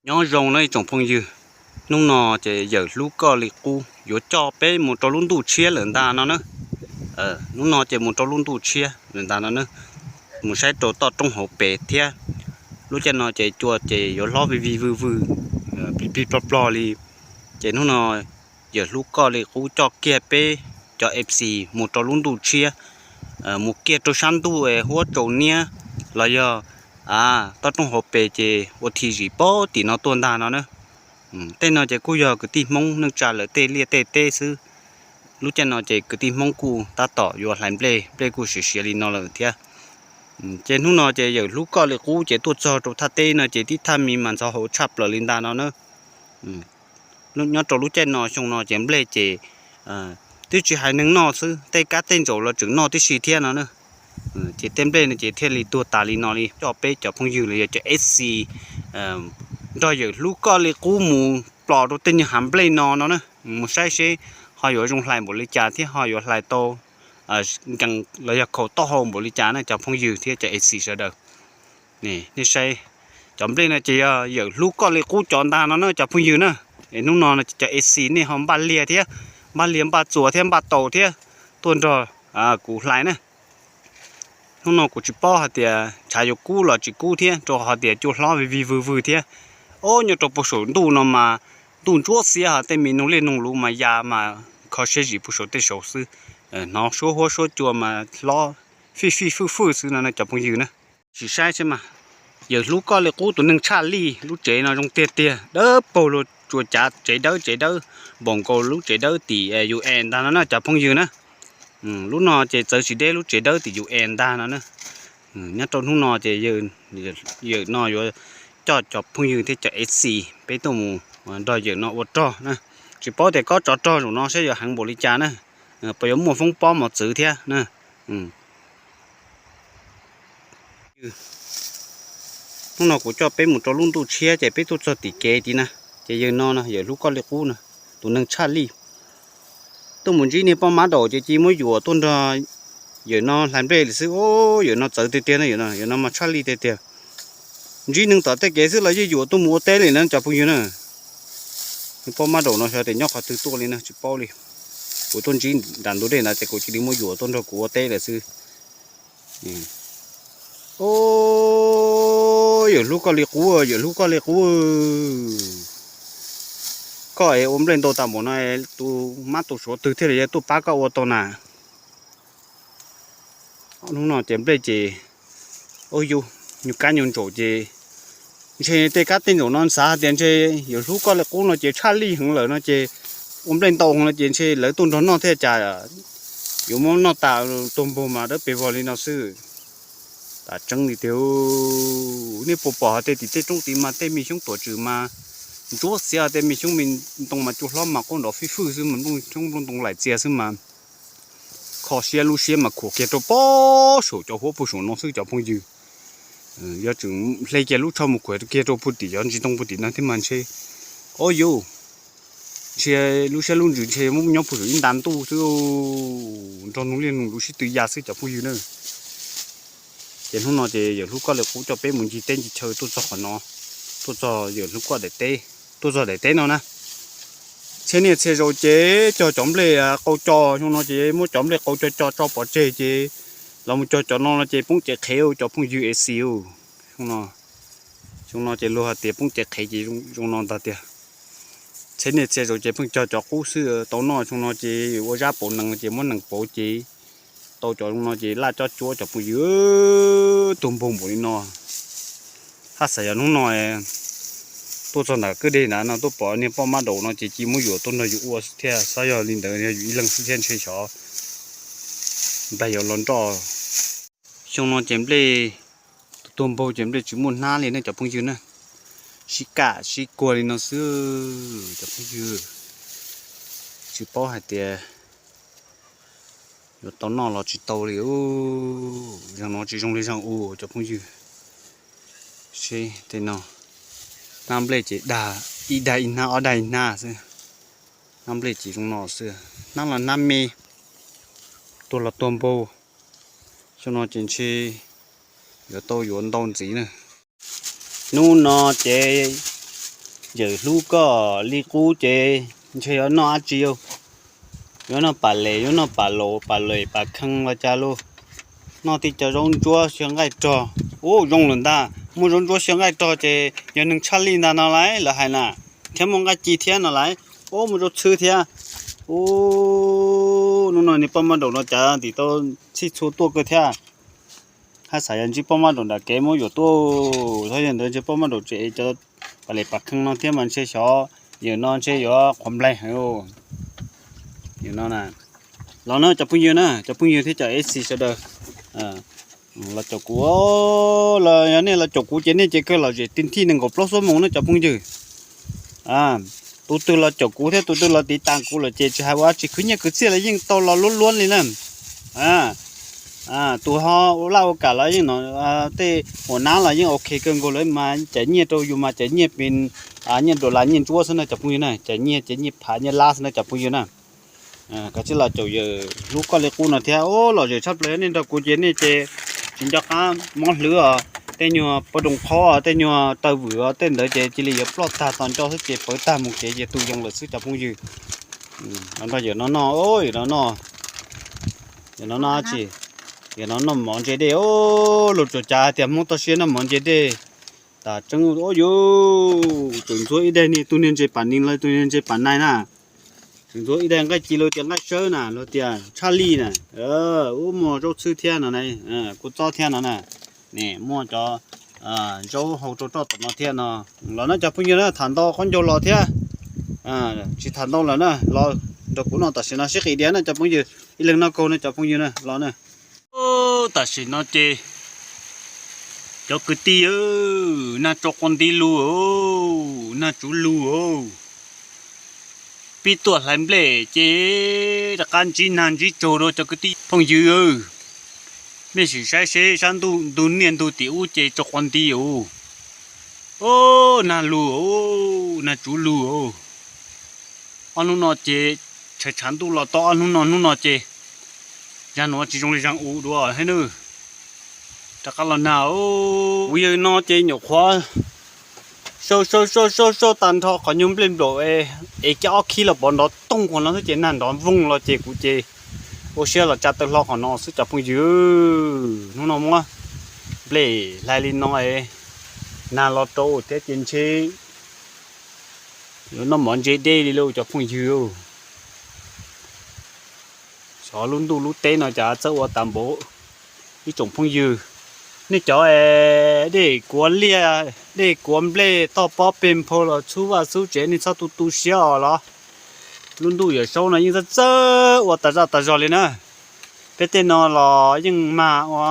Nyob zoo na ib tsoom phooj ywg, hnub no ces yawm hlub koj li qub yuav coj peb mus rau lub ntuj tshiab lawm ntag no na. Hnub no ces mus rau lub ntuj tshiab lawm ntag no na, mus saib rau toj roob hauv pes thiab. Lub caij no ces cua ces yuav hlob vij vij vwj vwj, plig plig plog plog li. Ces hnub no yawm hlub koj li qub coj kiag peb cov F C mus rau lub ntuj tshiab, mus kiag rau sab ntuj huab tsaus niab los yog toj roob hauv pes ces ua thi zim pab tim no tuaj ntag no na. Tej no ces kuj yog kwv tij Hmoob neej tsa lawv tej liaj tej teb xwb. Lub caij no ces kwv tij Hmoob kuj tab tom yuav hlais nplej, nplej kuj siav siav li no lawm thiab. Ces hnub no ces yawm hlub koj li qub ces tuaj txog rau thaj teb no ces tib thaj mi mas ntxhov hauv tshaj plaws li ntag no na. Nyob rau lub caij no xyoo no ces nplej ces twb tsis hais neeg noj xwb, tej kab tej ntsaum los tseem noj tib si thiab no na. Ces tej nplej no ces thiaj li tuag tas li no li. Coj peb cov phooj ywg los yog cov F C nrog yawm hlub koj li qub mus plos rau tej nyuag hav nplej no no na, mus saib seb ho yuav zoo hlais npaum li cas thiab ho yuav hlais tau nkees los yog khaus taub hau npaum li cas na cov phooj ywg thiab cov F C sawv daws. Nej saib, cov nplej no ces yog yawm hlub koj li qub cov ntag no na cov phooj ywg na. Es hnub no no cov F C nej ho npaj liag thiab, npaj liag npaj txuas thiab npaj taus thiab tuaj nrog kuv hlais na. Hnub no kuv tsis paub hais tias tshav yuav kub los tsis kub thiab, rau qhov tias cua hlob vij vij vwj vwj thiab. Ob, nyob rau puag saum ntuj no mas ntuj ntsuab xiab ho tej me noog liaj noog luv mas ya mas kho siab zim puag saum tej saud xwb. Hnov suab huab suab cua mas hlob fij fij fwj fwj xwb no cov phooj ywg na. Sim saib seb mas, yawm hlub koj li qub tus neeg tshaj lij lub tsev no zoo tiag tiag, dawb paug luag tsuas cav tsev dawb tsev dawb, npaum nkaus lub tsev dawb tim U N ntag no na cov phooj ywg na. Lub no ces txawv tsis deb lub tsev dawb tim U N ntag no na. Nyob rau hnub no ces yawm no yuav coj cov phooj ywg thiab cov F C peb tuaj mus nrog yawm no ua rog na. Tsis paub tias kob tsov rog zaum no saib yuav heev npaum li cas na, puas yuav muaj foob pob mos txwv thiab na. Hnub no kuv coj peb mus rau lub ntuj tshiab ces peb tuaj txog tim kev tid na. Ces yawg no no yawm hlub koj li qub no, tus neeg tshaj lij, tuaj mus ntsib niag poj mab daum ces cia muab yuam tuaj nrog yawm no hlais nplej li xwb. Yawm no txawv tiag tiag na, yawm no mas tshaj lij tiag tiag. Ntsib neeg tom tej kev xwb los yeej yuam tuaj mus ua teb li na cov phooj ywg na. Niag poj mab daum no xyov tias nyob qhov twg tuaj li na tsis paub li. Kuv tuaj ntsib nram ntug dej ntawd ces kuv cia li muab yuam tuaj nrog kuv ua teb lawm xwb. Yawm hlub koj li qub, yawm hlub koj li qub. Koj es ua nplej ntau tas npaum no, tus mab tus suav twg thiaj li yuav tuaj pab koj ua tau na? Hnub no ces nplej ces, u, nyuag kab nyuag ntsaum ces ntshe tej kab tej ntsaum no xav hais tias ntshe yawm hlub koj li qub no ces tshaj lij heev lawm no ces ua nplej ntau heev no ces ntshe lawv tuaj nrog noj thiaj cas yuav muab noj tas tuag npaug mas dawb pes vog li no xwb. Tas tseeb li tiag. Nej puas pom hais tias tim tej roob tid mas tej me xyoob tuam tswm mas ntsuab xiav, tej me xyoob me ntoo mas cua hlob mas quaj nrov fij fwj xwb mas nplooj xyoob nplooj ntoo laim txias xwb mas kho siab lub siab mas khuam kiag rau pob saum cov huab puag saum no xwb cov phooj ywg. Yog tseem hle kiag lub tsho mus khuam kiag rau puag tim cov ntsis ntoo puag tim no thiab mas ntshe, o yus, ntshe lub siab lub ntsws ntshe muab nyob puag saum ib nta ntuj xwb, nrog noog liaj noog luv sib tw ya xwb cov phooj ywg na. Ces hnub no ces yawm hlub koj li qub coj peb mus ncig teb ncig chaw tuaj txog qhov no, tuaj txog yawm hlub koj daim teb, tuaj txog daim teb no na. Txhia niaj txhia zaus ces cog cov nplej qau co, xyoo no ces muab cov nplej qau co co tso pov tseg ces los mus cog cov no no ces poob cev qhev cov phooj ywg A C u. Xyoo no ces luag hais tias poob cev qhev ces zoo no ntag tiag. Txhia niaj txhia zaus ces pheej cog cov qub xwb tau noj, xyoo no ces ua zab pauv nees ces muab nees pauv ces tau cov zoo no ces laj cob cuab cov phooj ywg. Tuag npaug npaum li no. Haj xav yog hnub no tuaj txog ntawm kwj deg ntawd no tuaj pom niag poj mab daum no ces cia muab yuam tuaj nrog yus ua thiab, xyov yog li ntawd yog yus ib leeg xwb thiab ntshe xyov nplaig yuav los nroj. Xyoo no ces nplej, tus tuag npaug ces nplej tsis muaj hnab li ne cov phooj ywg na. Sib kam sib kuag li no xwb cov phooj ywg. Tsis paub hais tias yuav tau noj los tsis tau li. Zaum no tsis zoo li zaum u cov phooj ywg. Seb tej no, hnab nplej ces dag, ib dag ib hnab, ob dag ib hnab xwb. Hnab nplej ces zoo no xwb, hnab los hnab me, tuag los tuag npaug. Xyoo no ces ntshe yuav tau yuav ntau ntxiv na. Hnub no ces Yawm hlub koj li qub ces ntshe yuav noj dab tsi? Yuav noj pam les, yuav noj pam laus, pam les pam khees los cas los? Noj tej cov zaub ntsuab xyaw nqaij rog. Ub, zoo lawm ntag, muaj zaub ntsuab xyaw nqaij rog ces yog neeg tshaj lij ntag no lauj, lawv hais na. Thiab muaj nqaij ci thiab no lauj. Ub, muaj zaub txhwb thiab. Ub, hnub no niag poj mab daum no cas tim tau txhij txhua tuaj kawg thiab. Haj xav yog ntsib poj mab daum nram kev muab yuam tuaj, thaum yog ntawd ntsib poj mab daum tsev cov pam les pam khees no thiab mas ntshe xyov yawm no ntshe yuav qhuav nplaig heev. Yawm no na, los na cov phooj ywg na, cov phooj ywg thiab cov F C sawv daws, los caum kuv, los yog nej los caum kuv ces nej ces kawg lom zem ti thij nees nkaum plaub xuab moos na cov phooj ywg. Tus twg los caum kuv thiab tus twg los tiv tas kuv lawm ces tsis hais ua dab tsi, khwv nyiaj khwv txiaj los yeej tau los luab luab li na. Tus ho ua laj ua kam los yeej no, tej ua nab los yeej ok kawg nkaus lawm mas caiv nyiaj rau yus mas caiv nyiaj pes, nyiaj dollar nyiaj ntsuab xwb na cov phooj ywg na, caiv nyiaj ces nyiaj phav nyiaj lab xwb na cov phooj ywg na. Koj tsis los caum yawm hlub koj li qub no thiab, lom zem tshaj plaws nej nrog kuv ces nej ces tsis nco qab mob hlwb os, tej nyuag pov roos qhob, tej nyuag taw vwm os, tej ntawd ces cia li yuav ploj tag tos nco xwb ces pawv tag mus kev ces tu zoo lawm xwb cov phooj ywg. Los nrog yawm no noj, yawm no noj, yawm no noj dab tsi? Yawm no noj mov ntse dej. Luag tsuas cav hais tias Hmoob toj siab noj mov ntse dej. Tas tseeb, o yus tseem ntxuav ib daig niag tus niag ntses pam nees los tus niag ntses pam nais na. Tseem ntxuav ib daig nqaij ci los tias nqaij sawb na, los tias tshaj lij na. Ub, muaj zaub txhwb thiab no, kua txob thiab no na. Ne muaj cov zaub hau rau roj tom no thiab no. Los na cov phooj ywg na, tham ntau qhov ncauj los thiab. Tsis tham ntau lawm na, los nrog kuv noj tam sim no sib qis diav na cov phooj ywg, ib leeg noj kaug na cov phooj ywg na, los na. Tam sim no ces cov kwv tij, nag tso quav nti lug, nag tsuv lug, pib tuaj hlais nplej ces rov qab ntsib nag ntsib tsaug dua cov kwv tij phooj ywg. Nej sim saib seb sab ntuj ntug niaj ntug tim ub ces tso quav nti os. Nag lug, nag tsuv lug. Ob hnub no ces tshav tshav ntuj los tau ob hnub no, hnub no ces zag nuav tsis zoo li zag u dua thiab nawb. Rov qab los nag. Kuv yawg no ces nyuam qhuav sau sau sau sau sau tag nrho qhov nyuag nplej nplaum es caj ob khib los pov nrov toog qhov no xwb ces nag nrov voog los ces kuv ces ua siab los tsa taw hlo qhov no xwb cov phooj ywg. Hnub no muab nplej hlais li no es nag los rau thiab ces ntshe yuav noj mov ntse dej li lauj cov phooj ywg. Xyov lub ntuj lub teb no cas txawj ua tas npaum. Ib tsoom phooj ywg, nej cov dej kuav liaj, dej kuav nplej toj pob peg nphau los txhub vaj txhub tsev nej txhob tu tu siab os los. Lub ntuj Yawm Saub no yeej txawj txawj ua tas zaj tas zog li na. Peb tej no los yeej mag ua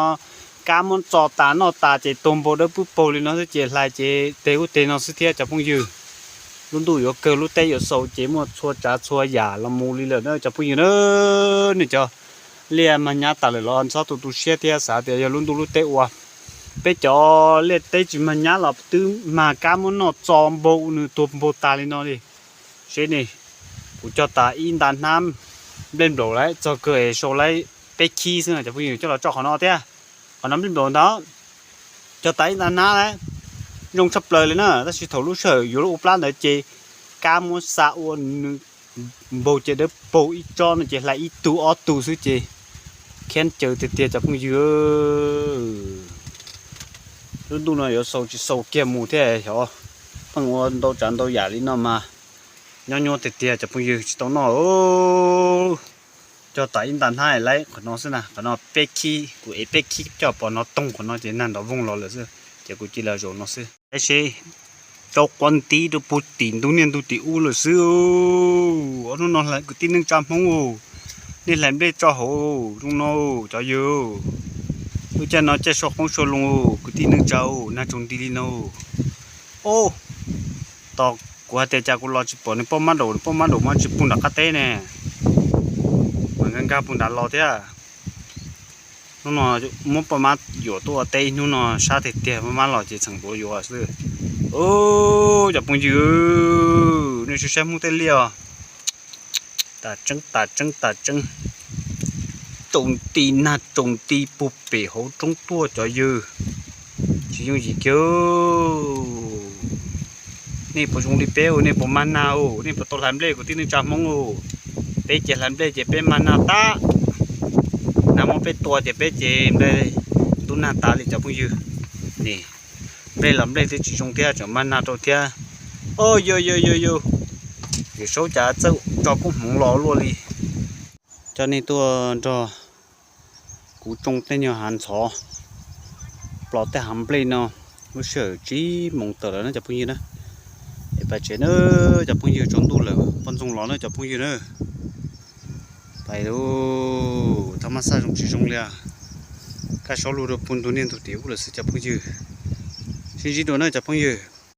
kab muab txo tas noj tas ces tuag npau dawb pwb paug li no xwb ces hlais ces teg ub teg no xwb thiab cov phooj ywg. Lub ntuj yuav kawg lub teb yuav xaus ces muaj txhua tsav txhua yam los mus li lawm na cov phooj ywg na. Nej cov liaj mag nyab tas lawm los txhob tu tu siab thiab xav tias yog lub ntuj lub teb ua. Peb cov liaj teb tsis mag nyab los twb mag kab muab noj txo npau nws tuag npau tas li no li. Seb ne, kuv cog tas ib nta hnab nplej nplaum lawm txog kawg es sau lawm peb khib xwb na cov phooj ywg, coj los tso qhov no thiab. Qhov no nplej nplaum ntag, cog tas ib nta hnab lawm, zoo tshaj plaws li na. Tab sis thaum lub sij hawm yuav luag ua plab ntawd ces kab muab xa ua nws npaug ces dawb paug ib tsob no ces hlais ib tug ob tug xwb ces khiav caws tiag tiag cov phooj ywg. Lub ntuj no yuav xaus tsis xaus kiag mus thiab xyov, pheej ua ntau tsav ntau yam li no mas nyob nyuaj tiag tiag cov phooj ywg tsis tau noj. Cog tas ib nta hnab lawm qhov no xwb na, qhov no peb khib, kuv ev peb khib coj pov no toog qhov no ces nag nrov voog los lawm xwb ces kuv cia li zaum no xwb. Tab sis rau quav nti rau puag tim ntug niaj ntug tim ub lawm xwb. Ob hnub no kwv tij neej tsa Hmoob, nej hlais nplej tso hauv zoo no cov yawg. Lub caij no caij sau qoob sau loo, kwv tij neej tsa, nag tsaus nti li no. Ob, tos kuv hais tias cas kuv los tsis pom nws poj mab daum, nws poj mab daum mas tsis pug nram qab teb ne, mas nkag nkag pug nrad los thiab. Hnub no muab poj mab yuam tuaj ua teb, hnub no sab tiag tiag, poj mab los ces txheem npuav yuav xwb. Cov phooj ywg, nej saib saib Hmoob tej liaj os, tas tseeb tas tseeb tas tseeb. Tsaus nti, nag tsaus nti pug pem hauv roob tuaj cov yawg, tsis yooj yim kiag. Nej puas zoo li peb, nej puas mag nag, nej puas tau hlais nplej kuv tib neeg tsa Hmoob? Peb ces hlais nplej ces peb mag nag tag, nag muab peb tua ces peb ces nplej ntub nag tas li cov phooj ywg. Nplej los nplej twb tsis zoo thiab, tseem mag nag rau thiab. Au, yog yog yog yog, Yawm Saub cas txawj tso koob hmoov los luaj li. Coj nej tuaj nrog kuv tsoo tej nyuag hav ntxhov, plos tej hav nplej no. Lub sij hawm tsib moos tawm lawm na cov phooj ywg na. Es pais tsev na cov phooj ywg, tsaus ntuj lawm, poj ntxoog los na cov phooj ywg na. Pais lauj, thaj mab xaj zoo tsis zoo li. Kaj Saub lug rau puag ntug niag ntug tim ub lawm xwb cov phooj ywg. Sib ntsib dua na cov phooj ywg.